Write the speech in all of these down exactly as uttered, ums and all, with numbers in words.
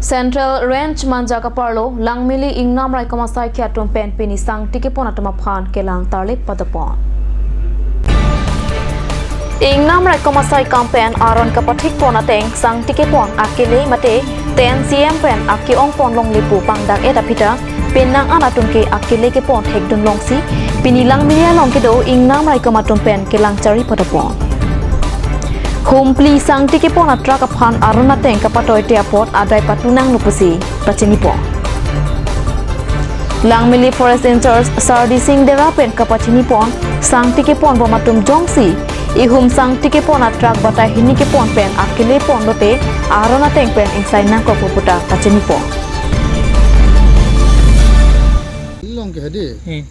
Central Range Manja kaparlo Langmili Ingnam Raikom Asaikhi atum pen pini sangti kepon atum aphan kelang tarlip padopon. Ingnam Raikom Asaikhi pen aron kapathik pon ateng sangti kepon akele mate ten C M pen ake-ong pon longle pu pangdak et aphi ta penang an atum ke akele kepon thekdun longsi pini Langmili along kedo Ingnam Raikom atum pen kelang chari padopon. Humpli sangti kepon a-truck aphan aron ateng kapatoite apot adai patunang lo pusi pachini pon. Langmili Forest in-charge Sardi Singh Dera pen kapachini pon, sangti kepon bom atum jongsi ihum sangti kepon a-truck batai hini kepon pen akele pon lote aron ateng pen ingsai nangkok pu ta pachini pon. Long ke hadi. Hmm.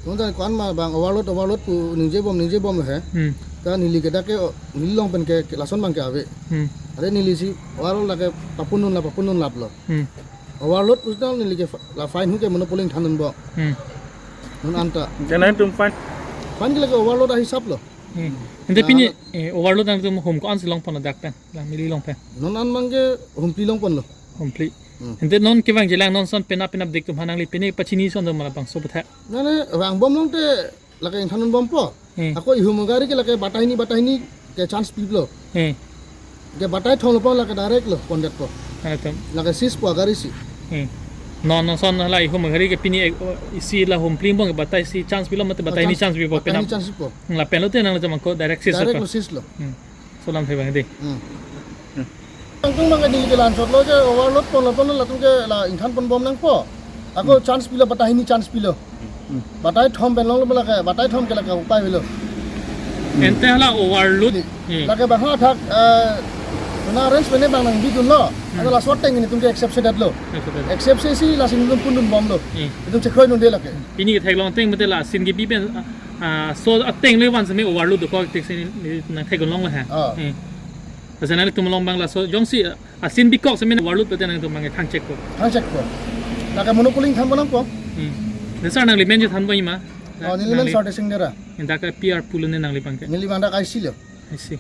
Tong ta kuan ma bang overload, overload pu ningje bom, ningje bom lo he. Hmm. Ta neli ke dak ke, neli long pen ke, ke lason bang ke ave. Hmm. Are neli si overload lake papunun la, papunun lap lo. Hmm. Overload pusna neli ke fa-, la fine hu ke monopoly thanun bo. Hmm. Non anta. Jangan tum fine. Fine ke lake overload ahisap lo. Hmm. Ante pini, eh, overload nangtum hum ko-an si long pon dak pen, Langmili along pen. Non an bang ke Humpli long pon lo. Humpli. Hmm. Ante non kevang jelang non son penap penap dik tum hanang li pini pachini son do mala bangso bethak. Nane vang bom long te lake ingthanun bom po. Hmm. Ako ihum gari ke lake batai hini, batai hini ke chance pi lo. Hmm. Ke batai thom lo po lake direct lo pondet po. Ano tum. Lake seize po gari si. Hmm. Non non son la ihum gari ke pini ek, o, isi la Humpli bom ke batai si chance pi lo mate batai hini chance pi po penap. Batai hini chance po. Hmm, lapen lote nangtum ko direct seize. Direct po. Lo seize lo. Hmm. Solam thai bang de. Hmm. Nangtum bang ke neli ke lansot lo ke overload pon lo pon latum ke la ingthan pon bom nangpo. Ako chance pi lo, batai hini chance pi lo. Hmm. Batai thom pen long lo lake, batai thom ke lake upai ave lo. Ante hala overload. Hmm. Lake bang ha thak, eh, na range pen bang nangbi dun lo. Hmm. Ada laso ateng nelitum ke accept sedet lo. Accept sedet. Accept se si lasi nelitum pundun bom lo. Hmm. Nelitum chekroi dunde lake. Pini ke theklong ateng mate la sangti kebi pen, ah, ah, so ateng le van seme overload dokok tik si nangthek long lo he. Ah. Hmm. Asa nanglitum along bang laso jongsi, ah, sangti bikok seme overload pute nangtum bang thang chek ko. Thang chek ko. Lake monopoly than bo nangpo. Hmm. Ante sir nangli men je than bo ima. Oh, neli men nangli Sardi Singh Dera. Dak ke P R pulo ne nangli bang ke. Neli bang dak I C lo. I C.